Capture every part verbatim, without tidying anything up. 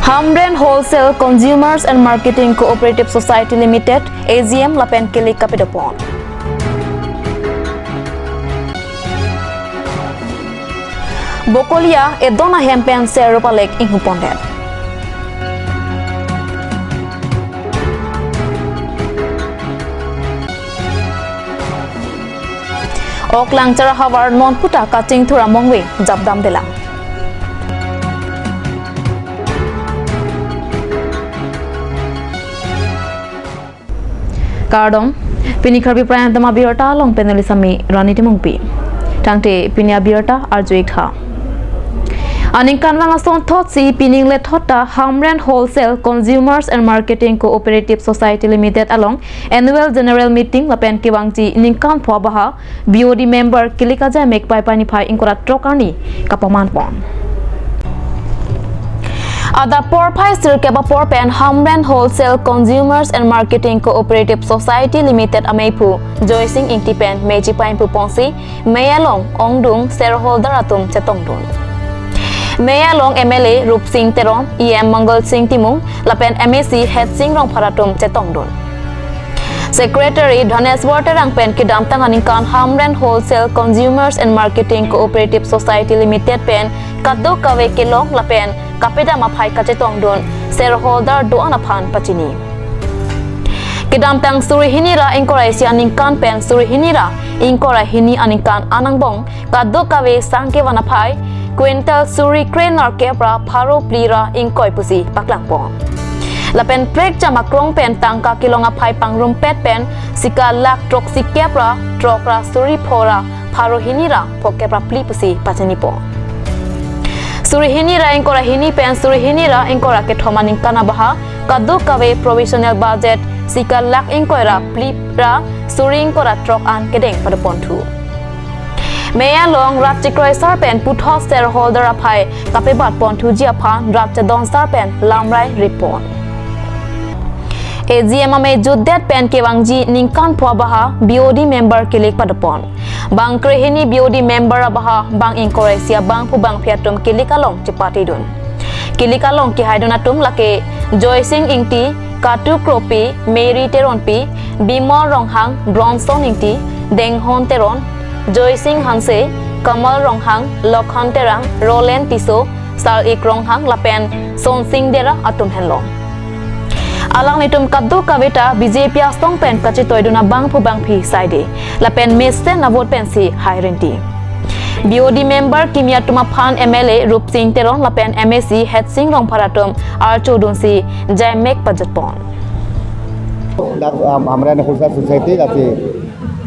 Hamren Wholesale Consumers and Marketing Cooperative Society Limited, A G M lapen kilik kapadopon. Bokolia edon ahem pen ser ropalek inghupondet. Ok Langchar ahavar non puta kachingthur amongve japdamdelang. Kardom, pini Karbi Prime Time abirta along pen neli sami Rani Timungpi. Tangte pini abirta arju-ik tha. Aningkanvang asonthotsi pining lethot ta Hamren Wholesale Consumers and Marketing Cooperative Society Limited along Annual General Meeting lapen kevangji ningkan pho abaha B O D member kilik ajai mek paipai niphai ingkoi ra throk arni kapamanpon. Adap porphai sirkep apor pen Hamren Wholesale Consumers and Marketing Cooperative Society Limited ameiphu Joysing Ingti pen meji paimpuponsi mei along ongdung shareholder atum chetongdun. Mei along M L A Rupsing Teron, E M Mangal Sing Timung lapen M A C Headsing Rongphar atum chetongdun. Secretary Dhaneswar Terang pen kedamtang aningkan Hamren Wholesale Consumers and Marketing Cooperative Society Limited pen kadokave kelong lapen kapedam aphai kachetongdun shareholder do-an aphan pachini. Kedamtang suri hini ra ingkoi ra isi aningkan pen suri hini ra ingkoi ra hini aningkan anangbong kadokave sang kevan aphai quintal suri krenerkep ra pharo phli ra ingkoi pusi paklangpon. Lapen prekjam akrong pen tangka kelong aphai pangrumpet pen sika lakh throksikep ra throk ra suri pho ra pharo hini ra phokep ra phli pusi pachinipon. Suri hini ra ingkoi ra hini pen suri hini ra ingkoi ra kethom aningkan abaha kadokave provisional budget sika lakh ingkoi ra phli ra suri ingkoi ra throk an kedeng padoponthu. Mei along rat chekroisar pen puthot shareholder aphai kapebatponthuji aphan rat chedonsar pen lamrai ripon. A G M amei jutdet pen kevangji ningkan pho abaha B O D member kilik padopon. Bang krehini B O D member abaha bang ingkoi ra isi abangphu bangphi atum kilik along chepatedun. Kilik along kehaidun atum lake Joysing Ingti, Katu Kropi, Mary Teronpi, Bimol Ronghang, Bronson Ingti, Denghon Teron, Joysing Hanse, Kamal Ronghang, Lokhan Terang, Roland Tisso, Sar-ik Ronghang lapen Sonsing Dera atum henlo. Alanglitum kadokave ta B J P asong pen kachetoidun abangphu bangphi saide lapen mesen avote pensi hai rinti. B O D member kimi atum aphan M L A Rupsing Teron lapen M A C Headsing Rongphar atum archodunsi jaimek pajutpon. Dak, um, Hamren Wholesale Society lasi,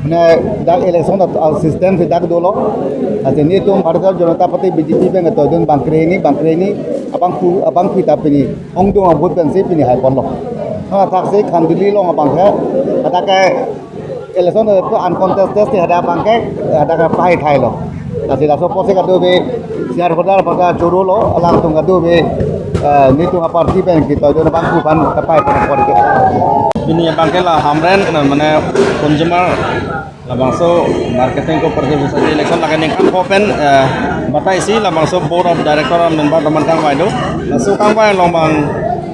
mane, dak election at, at system si dak dolo. Lasi nelitum Bharatiya Janata Party B J P pen ketoidun bang krehini, bang krehini abangphu, abangphi ta pini ongdung avote pensi pini haiponlo. Ha, thaksi Khanduli along abang ke, hadak ke election tu uncontested si hadak abang ke, hadak ke pahai thailo. Lasi laso apotsi kadokave shareholder pada chorolo, alangtum kadokave, eh, nelitum aparty pen ketoidun abangphu aphan kapai pen apor ke. Pini abang ke la Hamren, na, mane, consumer labangso marketing cooperative society election lake ningkan pho pen, eh, batai si labangso board of director member teman kangvai do. Laso kangvai along bang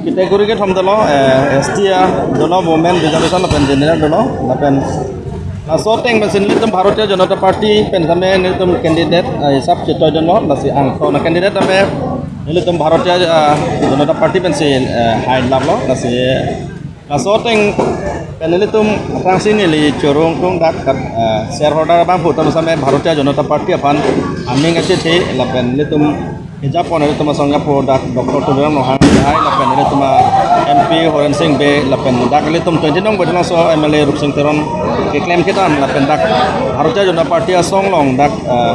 category kethom dolo, eh, S T a dolo, women reservation lapen general dolo, lapen laso ateng pensi nelitum Bharatiya Janata Party pen tame nelitum candidate, eh, hisap chetoidunlo, lasi angthon a-candidate tame nelitum Bharatiya, eh, Janata Party pensi, eh, hailaplo, lasi laso ateng pen nelitum aphrangsi neli chorong tung dak kat, eh, shareholder abangphu atum same Bharatiya Janata Party aphan aning achethe lapen nelitum kejapon nelitum asong japo dak Doctor Tuliram Ronghang hai lapen nelitum a-M P Horen Sing Bey lapen dak nelitum twenty nong Baithalangso M L A Rupsing Teron keklem kedam lapen dak Bharatiya Janata Party asong along dak, eh,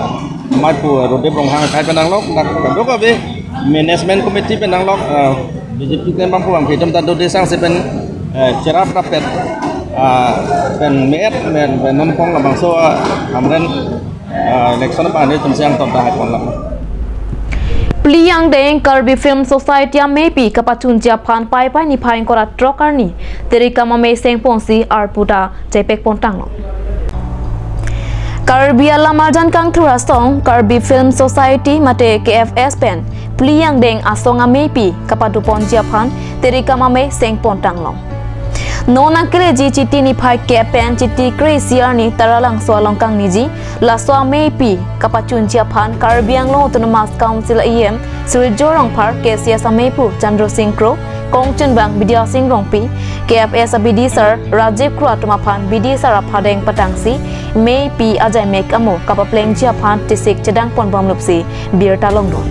maipu Rodip Ronghang akhai pen nanglok, dak kadokave management committee pen nanglok, eh, B J P klem abangphu abangphi atum ta dode sangse pen, eh, cherap rapet, ah, pen me-et, pen, pen nonpong labangso, ah, Hamren, ah, election abang nelitum si angthon ta haiponlo. Phli angdeng Karbi Film Society ameipi kapachunji aphan paipai niphai ingkoi ra throk arni Terikam amei sengponsi arpu ta chepekpon tanglo. Karbi Alam Arjan Kangthur Asong, Karbi Film Society mate K F S pen phli angdeng asong ameipi kapadoponji aphan tirikam amei sengpon tanglong. Non nangkeleji Chiti niphai kep pen Chiti kre-isi arni Taralangso along kangniji laso ameipi kapachunji aphan Karbi Anglong Autonomous Council E M Surjya Rongphar, K C S ameipu Chandra Singh Kro, kongchunbang Bidya Singh Rongpi, K F S abidi sar Rajiv Kro atum aphan bidi sar aphadeng patangsi meipi ajaimek amo kapaplengji aphan tisik chedangponbom lupsi birta longdun.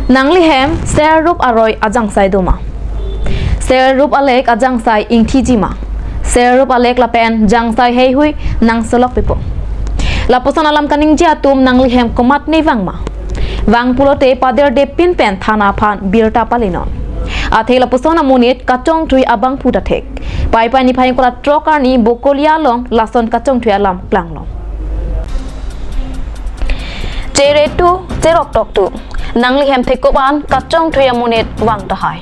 Nanglihem ser rup aroi ajangsai doma? Ser rup alek ajangsai ingthiji ma? Ser rup alek lapen jangsai heihui nangsolok pipo? Lapuson alam kaningje atum nanglihem komatne vang ma? Vang pulote paderdepin pen thana aphan birta palinon. Athe lapuson amonit kachongthui abangphu ta thek. Paipai niphai ingkoi ra throk arni Bokolia along lason kachongthui alam klanglong. Cheretu, cheroktok tu. Nanglihem thekop an kachongthui amonit vang tahai.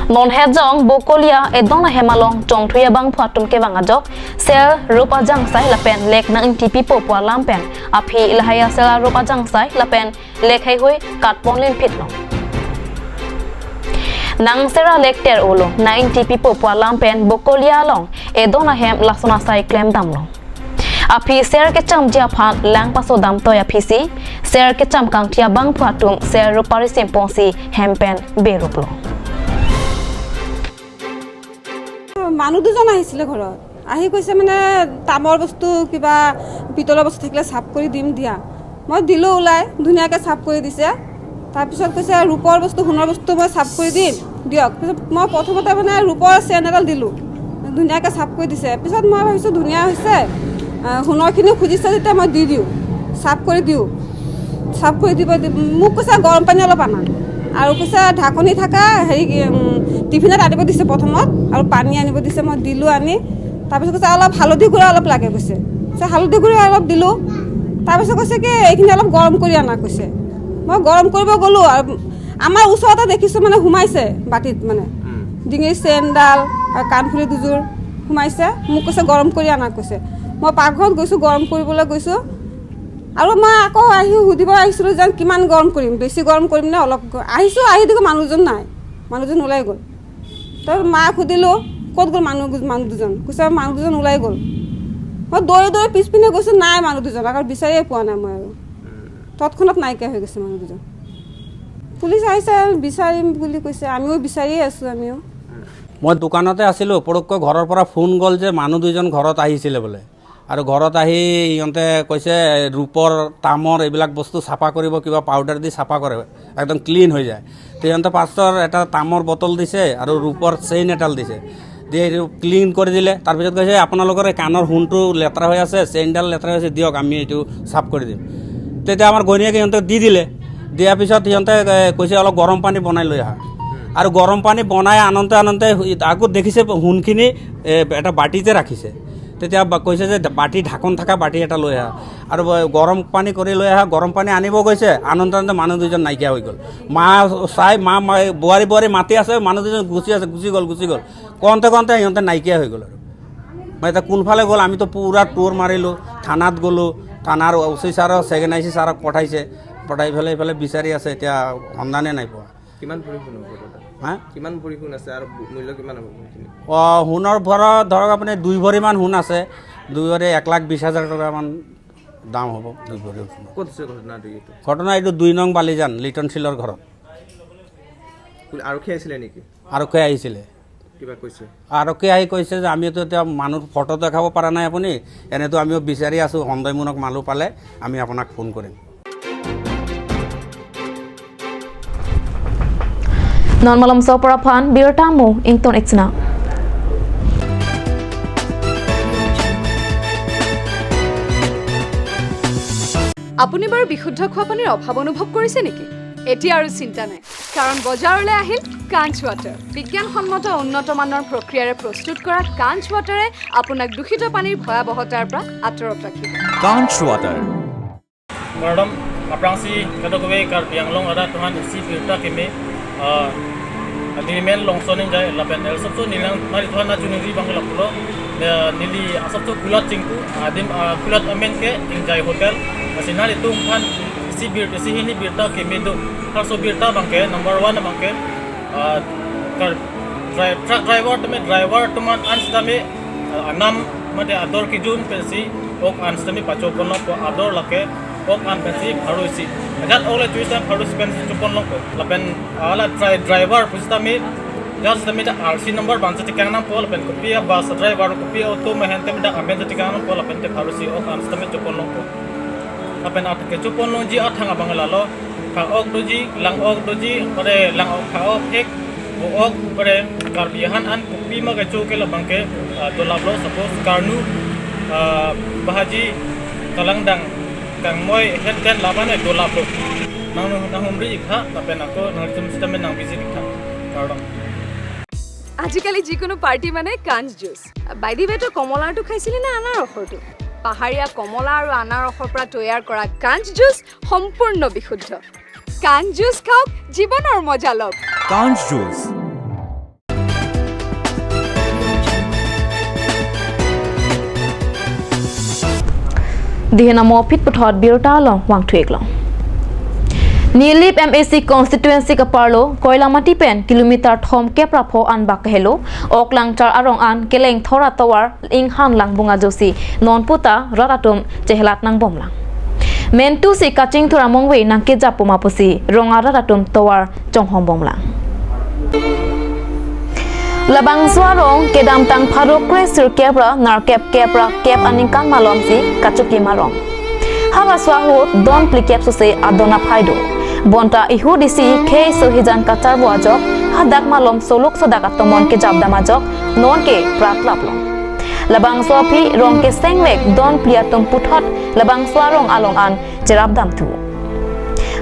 Non hejong Bokolia edon ahem along chongthui abangphu atum kevang ajok, ser rup ajangsai lapen lek nang-ingti pipo pu alam pen aphi lahai aser arup ajangsai lapen lek heihui katpon linphit long. Nang ser alek ter-olo, nang-ingti pipo pu alam pen Bokolia along edon ahem lason asai klemdam long. Aphi ser kechamji aphan lang pasodam toi aphisi, ser kecham kangthia abangphu atum ser rup parisim ponsi hem pen berup long. মানুহ দুজন আহিছিলে ঘৰত, আহি কৈছে মানে তামৰ বস্তু, কিবা পিতলৰ বস্তু থাকিলে চাফ কৰি দিম দিয়া। মই দিলোঁ ওলাই, ধুনীয়াকৈ চাফ কৰি দিছে। তাৰপিছত কৈছে, "ৰূপৰ বস্তু, সোণৰ বস্তু মই চাফ কৰি দিম, দিয়ক।" পিছত মই প্ৰথমতে মানে ৰূপৰ চেইন এডাল দিলোঁ, ধুনীয়াকৈ চাফ কৰি দিছে। পিছত মই ভাবিছোঁ ধুনীয়া হৈছে, আহ, সোণৰখিনিও খুজিছে যেতিয়া মই দি দিওঁ, চাফ কৰি দিওঁ। চাফ কৰি দিব দি-, মোক কৈছে, "গৰম পানী অলপ আনা।" আৰু কৈছে, "ঢাকনি থকা হেৰি, কি, উম, টিফিনত আনিব দিছে প্ৰথমত, আৰু পানী আনিব দিছে।" মই দিলোঁ আনি। তাৰপিছত কৈছে, "অলপ হালধি গুড়া অলপ লাগে," কৈছে। কৈছে, "হালধি গুড়া অলপ দিলোঁ।" তাৰপিছত কৈছে কি, "এইখিনি অলপ গৰম কৰি আনা," কৈছে। মই গৰম কৰিব গ'লোঁ আৰু আমাৰ ওচৰতে দেখিছোঁ মানে সোমাইছে বাটিত মানে। উম। ডিঙিৰ চেইনডাল আৰু কাণফুলি দুযোৰ সোমাইছে। মোক কৈছে, "গৰম কৰি আনা," কৈছে। মই পাকঘৰত গৈছোঁ, গৰম কৰিবলৈ গৈছোঁ। আৰু মই আকৌ আহি সুধিব আহিছিলোঁ যেন কিমান গৰম কৰিম, বেছি গৰম কৰিম নে অলপ গ-, আহিছোঁ, আহি দেখোঁ মানুহজন নাই, মানুহজন ওলাই গ'ল। তাৰ মাক সুধিলোঁ, "ক'ত গ'ল মানুহ, মানুহ দুজন?" কৈছে, "মানুহ দুজন ওলাই গ'ল।" মই দৌৰি দৌৰি পিছপিনে গৈছোঁ, নাই মানুহ দুজন, আকৌ বিচাৰিয়ে পোৱা নাই মই আৰু। তৎক্ষণাত নাইকিয়া হৈ গৈছে মানুহ দুজন। পুলিচ আহিছে, বিচাৰিম বুলি কৈছে, আমিও বিচাৰিয়ে আছোঁ, আমিও। মই দোকানতে আছিলোঁ, পটককৈ ঘৰৰ পৰা ফোন গ'ল যে মানুহ দুজন ঘৰত আহিছিলে বোলে। আৰু ঘৰত আহি সিহঁতে কৈছে, "ৰূপৰ, তামৰ এইবিলাক বস্তু চাফা কৰিব, কিবা পাউডাৰ দি চাফা কৰে, একদম ক্লিন হৈ যায়।" তে সিহঁতে ফাৰ্ষ্টৰ এটা তামৰ বটল দিছে আৰু ৰূপৰ চেইন এডাল দিছে, দি এইটো ক্লিন কৰি দিলে। তাৰপিছত কৈছে, "আপোনালোকৰ এই কাণৰ সোণটো লেতেৰা হৈ আছে, চেইনডাল লেতেৰা হৈ আছে, দিয়ক, আমি এইটো চাফ কৰি দিম।" তেতিয়া আমাৰ ঘৈণীয়েকে সিহঁতক দি দিলে। দিয়াৰ পিছত সিহঁতে, এ, কৈছে, "অলপ গৰম পানী বনাই লৈ আহা।" আৰু গৰম পানী বনাই আনন্তে আনন্তে আকৌ দেখিছে সোণখিনি, এ, এটা বাটিতে ৰাখিছে। তেতিয়া বা-, কৈছে যে, "বাটি, ঢাকন থকা বাটি এটা লৈ আহা আৰু ব-, গৰম পানী কৰি লৈ আহা।" গৰম পানী আনিব গৈছে, আনন্দ আনন্দ মানুহ দুজন নাইকিয়া হৈ গ'ল। মা চাই, মা, মা, বোৱাৰী, বোৱাৰী মাতি আছে, মানুহ দুজন গুচি আছে, গুচি গ'ল, গুচি গ'ল। কওঁতে কওঁতে সিহঁতে নাইকিয়া হৈ গ'ল আৰু। মই এতিয়া কোনফালে গ'ল, আমিতো পুৰা টুৰ মাৰিলোঁ, থানাত গ'লোঁ, থানাৰ অ' চি ছাৰক, ছেকেণ্ড আই চি ছাৰক পঠাইছে, পঠাই পেলাই এইফালে বিচাৰি আছে, এতিয়া সন্ধানে নাই পোৱা। কিমান ভৰি সোণ হ'ব দাদা? হা? কিমান ভৰি সোণ আছে আৰু মূল্য কিমান হ'ব সোণখিনি? অ, সোণৰ ভৰত ধৰক আপুনি দুই ভৰিমান সোণ আছে, দুই ভৰি এক লাখ বিশ হাজাৰ টকামান দাম হ'ব দুই ভৰি সোণ। ক'ত হৈছে ঘটনাটো এইটো? ঘটনা এইটো দুই নং বালিজান লিটন শিলৰ ঘৰত। কোন আৰক্ষী আহিছিলে নেকি? আৰক্ষী আহিছিলে। কিবা কৈছে? আৰক্ষী আহি কৈছে যে আমিতো এতিয়া মানুহ ফটো দেখাব পৰা নাই আপুনি, এনেতো আমিও বিচাৰি আছোঁ, সন্দেহজনক মানুহ পালে আমি আপোনাক ফোন কৰিম। Non malomso apor aphan birta mo ington ikjana. আপুনি বাৰু বিশুদ্ধ খোৱা পানীৰ অভাৱ অনুভৱ কৰিছে নেকি? এতিয়া আৰু চিন্তা নাই, কাৰণ বজাৰলৈ আহিল কাঞ্চ ৱাটাৰ। বিজ্ঞানসন্মত উন্নত মানৰ প্ৰক্ৰিয়াৰে প্ৰস্তুত কৰা কাঞ্চ ৱাটাৰে আপোনাক দূষিত পানীৰ ভয়াৱহতাৰ পৰা আঁতৰত ৰাখিব। Kanch Water. Kardom, aphrangsi kadokave Karbi Anglong arat atum aphan isi birta keme, ah, Neli men Longson Engjai lapen el sopso neli nang nangthan ajun ri abang ke lapulo. Ya, neli asopso kulat chingku, adim, ah, kulat amen ke Engjai Hotel. Lasi nanglitum aphan isi bir, isi hini birta keme do. Halaso birta abang ke, number one abang ke, ah, kar, dri-, truck driver tame, driver atum an sitame, ah, anam mate ador kejun pensi ok an sitame pachoponlongpo, ador lake ok an pensi pharo isi. Ajat ok le choisi an pharo isi pensi choponlongpo. Lapen hala dri-, driver pusitame, ajat sitame ta R C number abang si chekang nangpo, lapen kopi a bus driver, kopi auto mehen tame dak amen si chekang nangpo, lapen te pharo isi ok an sitame choponlongpo. Lapen at kechoponlongji athang abang lalo, pha ok doji, lang ok doji, pada lang ok, pha ok hek, vo ok, pada Karbi ahan an kopima kecho ke labang ke, ah, dolaplo, suppose karnu, ah, bahaji, kalangdang, kangmoi, het ten laban e dolaplo. Nang, nanghumri ik tha, lapen ako nangtum sitame nang visit ik tha. Kardom. আজিকালি যিকোনো পাৰ্টি মানে কাঞ্চ juice. By the ৱে, তই কমলাৰটো খাইছিলি নে আনাৰসৰটো? পাহাৰীয়া কমলা আৰু আনাৰসৰ পৰা তৈয়াৰ কৰা কাঞ্চ জুচ সম্পূৰ্ণ বিশুদ্ধ। কাঞ্চ জুচ খাওক, জীৱনৰ মজা লওক। কাঞ্চ juice. Dihin amo phit puthot birta along vangthu-ik long. Nilip M A C constituency kaparlo Koilamati pen kilometer thomkep ra pho anbak kahelo, ok langchar arong an keleng thora tovar inghan lang bung ajosi non puta rat atum chehelat nangbomlang. Mentu si Kachingthur amongve nangkejap puma pusi rong arat atum tovar chonghongbomlang. Labangso arong kedamtang pharo kre sirkep ra nerkep kep ra kep aningkan malomsi kachokim arong. Halaso ahut don phlikep sose adon aphai do. Bonta ihut isi khei so hijan kacharbo ajok, hadak malom soluk sodak atomon kejapdam ajok, nonke pratlap long. Labangso aphi rong kesengvek don phli atum puthot labangso arong along an cherapdamthu.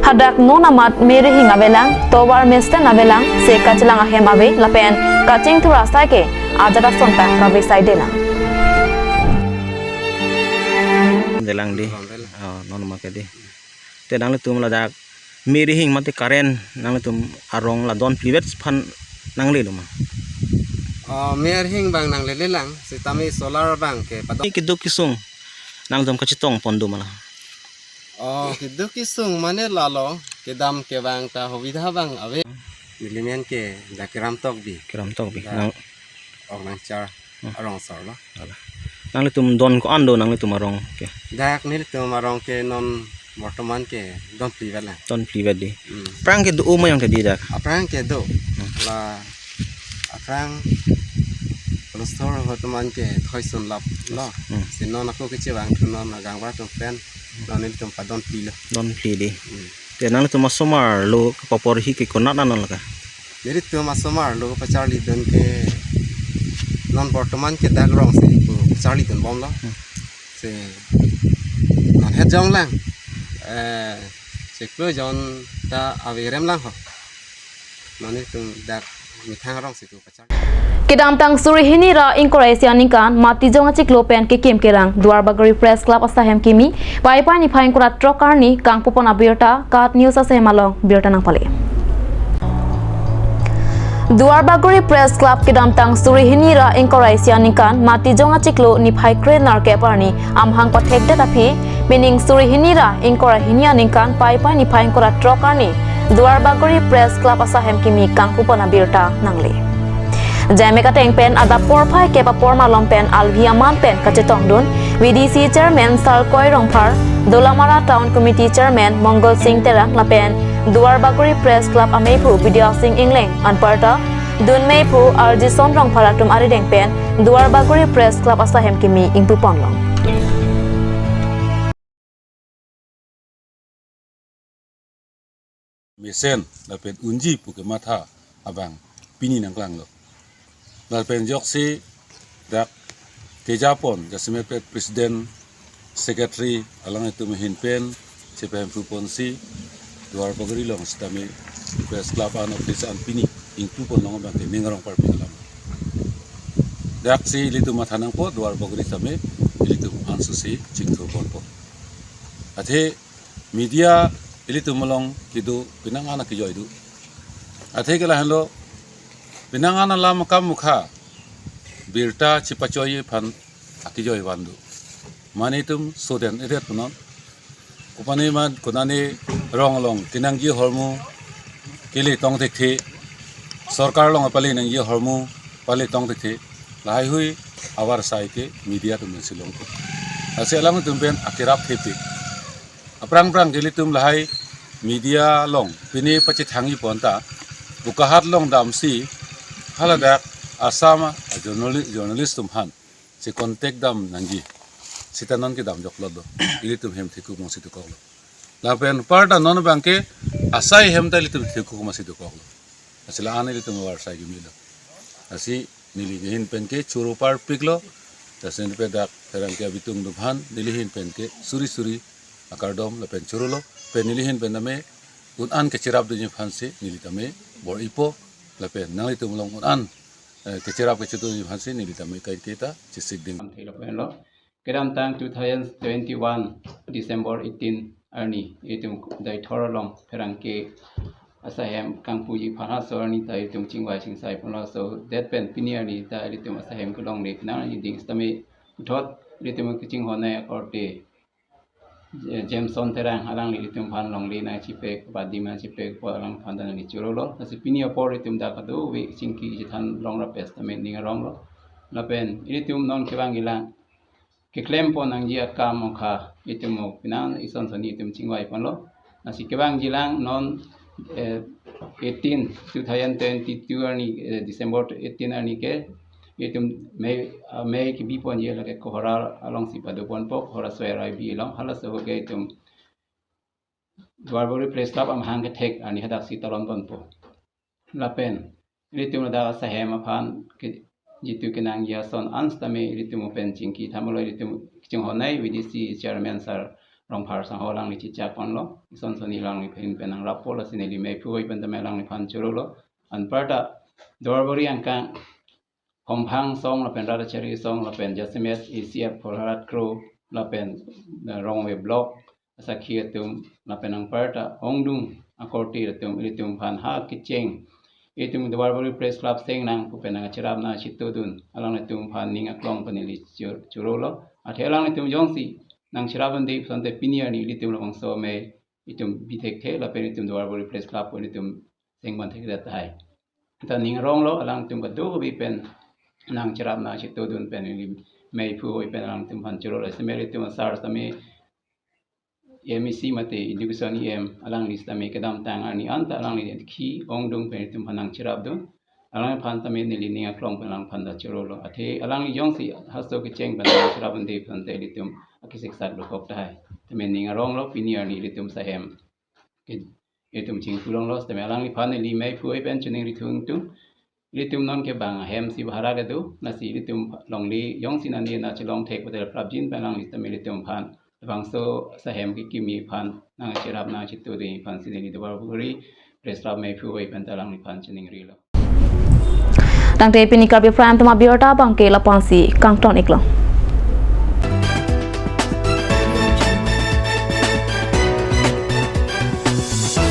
Hadak non amat merihing avelang, tovar mesten avelang, se kachelang ahem ave, lapen Kachingthur asai ke ajat ason ta kave saidelang. Delang di. Oh, non amat ke di. Te nanglitum ladak merihing mate current nanglitum arong la don phlivet aphan nanglelo ma? Oh, merihing abang nanglelelang, sitame solar abang ke padok. Ini keduk kesung nangtum kachetongpon do ma la? Oh, keduk kesung mane lalo, kedam kevang ta hobidha abang ave. Neli men ke dak Keram Tokbi. Keram Tokbi. Dak nang ok langchar, hmm, arong asor lo. Ala. Nanglitum don ko-an do nanglitum arong ke? Dak nelitum arong ke non bortoman ke don phlivet lang. Don phlivet di. Hmm. Aphrang ke do-o ma yang tadi dak? Aphrang ke do. Hmm. La aphrang losor hotoman ke thoisun lap lo. Hmm. Si non ako kechevangthu non agang arat atum pen. Non nelitum padon phli lo. Don phli di. Hmm. Te nanglitum asomar lo kapaporhi ke konat anon lake? Nelitum asomar lo kapacharlidun ke non bortoman ke dak rong si ko kacharlidunbom lo. Hmm. Si non het jong lang. Eh, chiklo jon ta averem lang ho. Non nelitum dak methang rong si ko. Kedamtang suri hini ra ingkoi ra isi aningkan Matijong achiklo pen kekim kerang Duarbagori Press Club asahem kimi Paipai niphai ingkoi ra throk arni kangpupon abirta KAT News asahem along birta nangpale. Duarbagori Press Club kedamtang suri hini ra ingkoi ra isi aningkan Matijong achiklo niphai kre nerkep arni amahang pathekdet aphi, pining suri hini ra ingkoi ra hini aningkan Paipai niphai ingkoi ra throk arni Duarbagori Press Club asahem kimi kangpupon abirta nangle. Jaime kateng pen adap porphai kep apor malom pen alvi aman pen kachetongdun V D C Chairman Sarkoi Rongphar, Dolamara Town Committee Chairman Mongol Sing Terang lapen Duarbagori Press Club ameiphu Bidya Sing Engleng anparta dun meiphu Arjison Rongphar atum arideng pen Duarbagori Press Club asahem kimi ingpuponlong. Mesen lapen unji pu kematha abang pini nangklanglo. Lapen ajoksi dak kejapon jasemet pen president, secretary alanglitum ahin pen chepahemphuponsi Duarbagori along sitame Press Club an office an pini ingpuponlong abang ke ning arong parpik alam. Daksi ilitum matha nangpo Duarbagori tame ilitum ansusi chingthurponpo. Athe media ilitum along kedo penang anak kejoi do. Athe ke lahenlo Penang an alam akam mukha birta chipachoi aphan akejoi vandu. Mane itum soden edet punon. Kopane ma konane rong along kenangji ahormu kele tong thekthe, sorkar along pale nangji ahormu pale tong thekthe, lahaihui avarsai ke media atum silong. Lasi alangtum pen akerap thepik. Aphrang phrang ke ilitum lahai media along pine pachethangji pon ta, Bokahat along damsi haladak Assam a journali-, journalist atum aphan si contact dam nangji. Seta non kedam joklo do. Ilitum hem thekuk mong si dokoklo. Lapen aparta non abang ke asai hem ta ilitum thekuk mong si dokoklo. Lasi la-an ilitum avarsai kemelo. Lasi neli ahin pen ke choro parpiklo. Lasi nepe dak Pherangke abitung atum aphan neli ahin pen ke suri suri akardom lapen chorolo. Pen neli ahin pen tame un-an kecherap dunji aphan si neli tame bor-ipo, lapen nanglitum along un-an, eh, kecherap kechedunji aphan si neli tame kaike ta chesik ding. Kedamtang two thousand twenty-one December eighteen arni ilitum Deithor along Pherangke asahem kangpuji aphan halaso arni ta ilitum chingvai chingsai ponlo. Laso det pen pini arni ta ilitum asahem kelongle nangji ding sitame puthot ilitum kachinghon-ai akorte, eh, Jameson Terang, alangli ilitum aphan longle nangchipek, badi nangchipek apot alangphan ta neli chorolo. Lasi pini apor ilitum dak kadokave chingki chethan longrap sitame ning aronglo. Lapen ilitum non kevangjilang keklem pon nangji akam mukha ilitum mo penang ison soni ilitum chingvai ponlo. Lasi kevangjilang non, eh, eighteen, two thousand twenty-two arni, eh, December eighteen arni ke ilitum mei, ah, mei kebi ponji lake Kohora alongsi pado ponpo, Kohora Soyar I B along, halaso ke ilitum Duarbagori Press Club amahang kethek arni hadaksi talon ponpo. Lapen ilitum ladak asahem aphan ke, jitu kenangji ason an sitame ilitum pen chingki thamlo, ilitum kachinghon-ai V D C chairman sir Rongphar sangho alangli chechak ponlo. Ison soni alangli ahin pen nangrappo, lasi neli meiphu oi pen tame alangliphan chorolo. Anparta Duarbagori angkang Homphang song lapen Radhachari song lapen jasemet A C F Pholharat Kro lapen, eh, Rongve block asakhi atum lapen anparta ongdung akorte atum ilitum aphan ha kecheng ilitum Duarbagori Press Club seng nang pu pen nangcherap nangchitudun alanglitum aphan ning aklong pen neli chor-, chorolo. Athe alanglitum jongsi nangcherap dunde puson te pini arni ilitum labangso mei itum bi thekthe lapen ilitum Duarbagori Press Club pu ilitum seng pon thekdet tahai. Ta ning aronglo, alangtum kadokave pen nangcherap nangchitudun pen neli meiphu oi pen alangtum aphan chorolo. Sitame ilitum sar sitame M E C mate Education E M, alangli sitame kedamtang arni anta alangli khi ongdung pen ilitum aphan nangcherapdun. Alangliphan tame neli ning aklong pen alangphan ta chorolo. Athe alangli jongsi halaso kecheng pen nangcherap dunde puson te ilitum akesik sak dokok tahai. Tame ning aronglo, pini arni ilitum asahem ke ilitum chingpu longlo, sitame alangliphan neli meiphu oi pen choningri thungtung. Ilitum non ke bang ahem si bhara kedo, lasi ilitum longle jongsi nane nangchelong thek pada prapjin pen alangli sitame ilitum aphan labangso asahem kekimi aphan nangcherap nangchitudun aphan si neli Duarbagori Press Club meiphu oi pen ta alangliphan choningrilo. Tangte pini Karbi Prime Time abirta abang ke lapu-an si kangton iklo.